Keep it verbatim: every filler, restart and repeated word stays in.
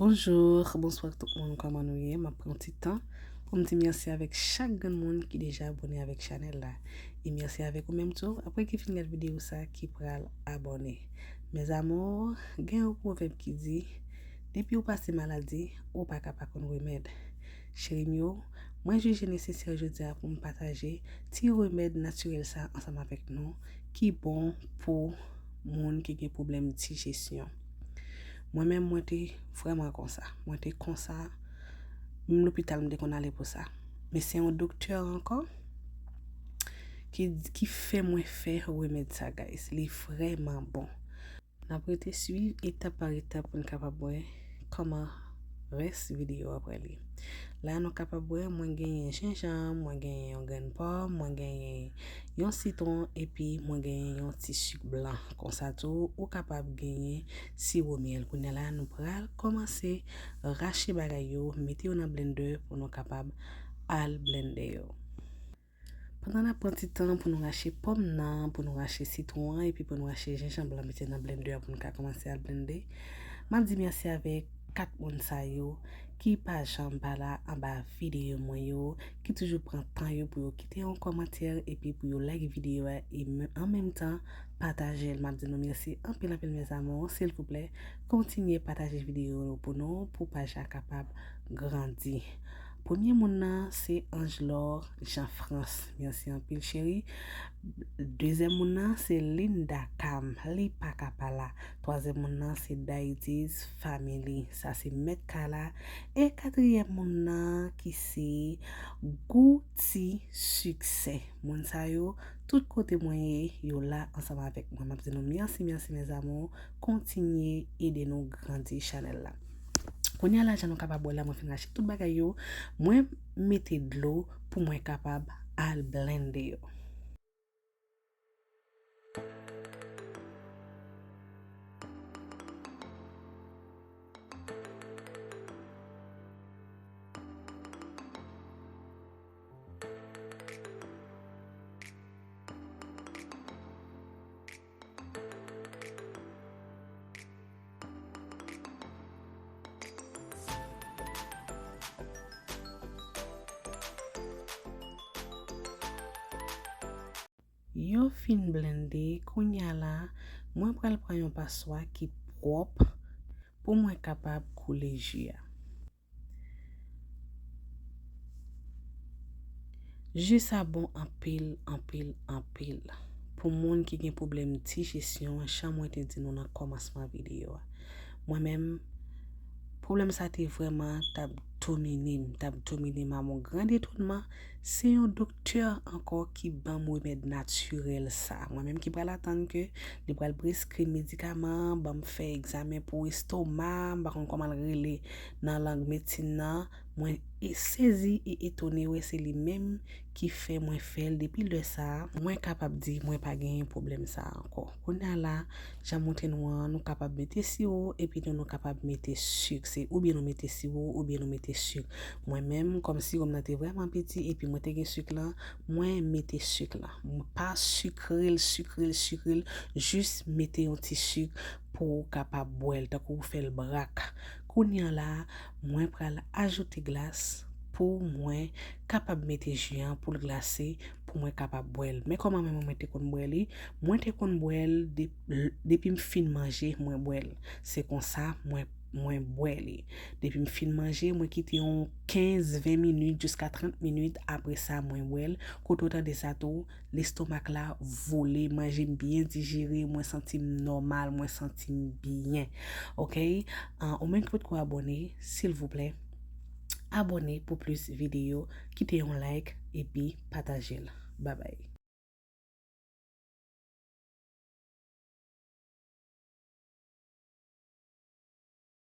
Bonjou, bonswa tout moun, kòman nou ye? M ap pran yon ti tan pou m di mèsi avèk chak grenn moun ki deja abòne avèk chanèl la. E mèsi avèk ou menm tou, apre ki fin gade videyo sa, ki pral abòne. Mes amours, gen yon pwovèb ki di, depi ou pase maladi, ou pa ka pa konn remèd. Cheri m yo, mwen jije nesesè jodi a pou m pataje ti remèd natirèl sa ansanm avèk nou ki bon pou moun ki gen pwoblèm dijesyon. Mwen menm, mwen te vrèman konsa. Mwen te konsa, menm lopital m te konn ale pou sa. Men se yon doktè ankò ki, ki fè mwen fè remèd sa, guys. Li vrèman bon. N ap rete swiv etap pa etap pou n kapab wè kòman rès videyo a pral ye. La nou kapab wè mwen genyen jenjanm, mwen genyen yon grenn pòm, mwen genyen yon sitwon, epi mwen genyen yon ti sik blan. Konsa tou, ou kapab genyen siwo myèl. Kounye a la, nou pral kòmanse rache bagay yo, mete yo nan blendè pou nou kapab al blende yo. Pandan n ap pran ti tan pou nou rache pòm nan, pou nou rache sitwon an, epi pou nou rache jenjanm blan mete nan blendè a pou nou ka kòmanse al blende, m ap di mèsi avèk kat moun sa yo ki pa janm pa la anba videyo mwen yo, ki toujou pran tan yo pou yo kite yon kòmantè epi pou yo like videyo a e men- an menm tan pataje l. M ap di nou mèsi anpil, anpil, mes amours. Silvouplè, kontinye pataje videyo yo pou nou, pou paj la kapab grandi. Premye moun nan se Angelor Jean France. Mèsi anpil, cheri. Dezyèm moun nan se Linda Cam. Li pa ka pa la. Twazyèm moun nan se Daity's Family. Sa se mèt kay la. E katriyèm moun nan ki se Gouti Siksè. Moun sa yo, tout kote mwen ye, yo la ansanm avèk mwen. M ap di nou mèsi, mèsi, mes amours. Kontinye ede nou grandi chanèl la. Kounye a la, jan nou kapab wè la, mwen fin rache tout bagay yo. Mwen mete dlo pou mwen kapab al blende yo. Yo fin blende, kounye a la, mwen pral pran yon paswa ki pwòp pou mwen kapab koule ji a. Ji sa bon anpil, anpil, anpil. Pou moun ki gen pwoblèm dijesyon, jan mwen te di nou nan kòmansman videyo a. Mwen menm, pwoblèm sa te vrèman t ap domine m, t ap domine m a mon grand etonnman. Se yon doktè ankò ki ban m remèd natirèl sa. Mwen menm ki pral atann ke li pral preskri m medikaman, ban m fè egzamen pou estoma, m pa konn kòman l rele nan lang medsin nan. Mwen e sezi e etone wè se li menm ki fè mwen fè l. Depi lè sa a, mwen kapab di mwen pa genyen pwoblèm sa a ankò. Kounye a la, jan m montre nou an, nou kapab mete siwo, epi tou nou kapab mete sik. Se oubyen nou mete siwo, oubyen nou mete sik. Mwen menm, kòm siwo m nan te vrèman piti, epi mwen te gen sik lan, mwen mete sik lan. Mwen pa sikre l, sikre l, sikre l, jis mete yon ti sik pou w kapab bwè l, tankou w fè l brak. Kounye a la, mwen pral ajoute glas pou mwen kapab mete ji an, pou l glase, pou mwen kapab bwè l. Men kòman mwen, mwen te konn bwè li? Mwen te konn bwè l de- depi m fin manje, mwen bwè l. Se konsa mwen, mwen bwè li. Depi m fin manje, mwen kite yon kenz, ven minit, jiska trant minit. Apre sa, mwen bwè l. Kote w tande sa tou, lestomak la vole, manje m byen dijere, mwen santi m nòmal, mwen santi m byen. Oke? Ah, ou menm ki potko abòne, silvouplè, abòne pou plis videyo, kite yon like, epi pataje l. Babay.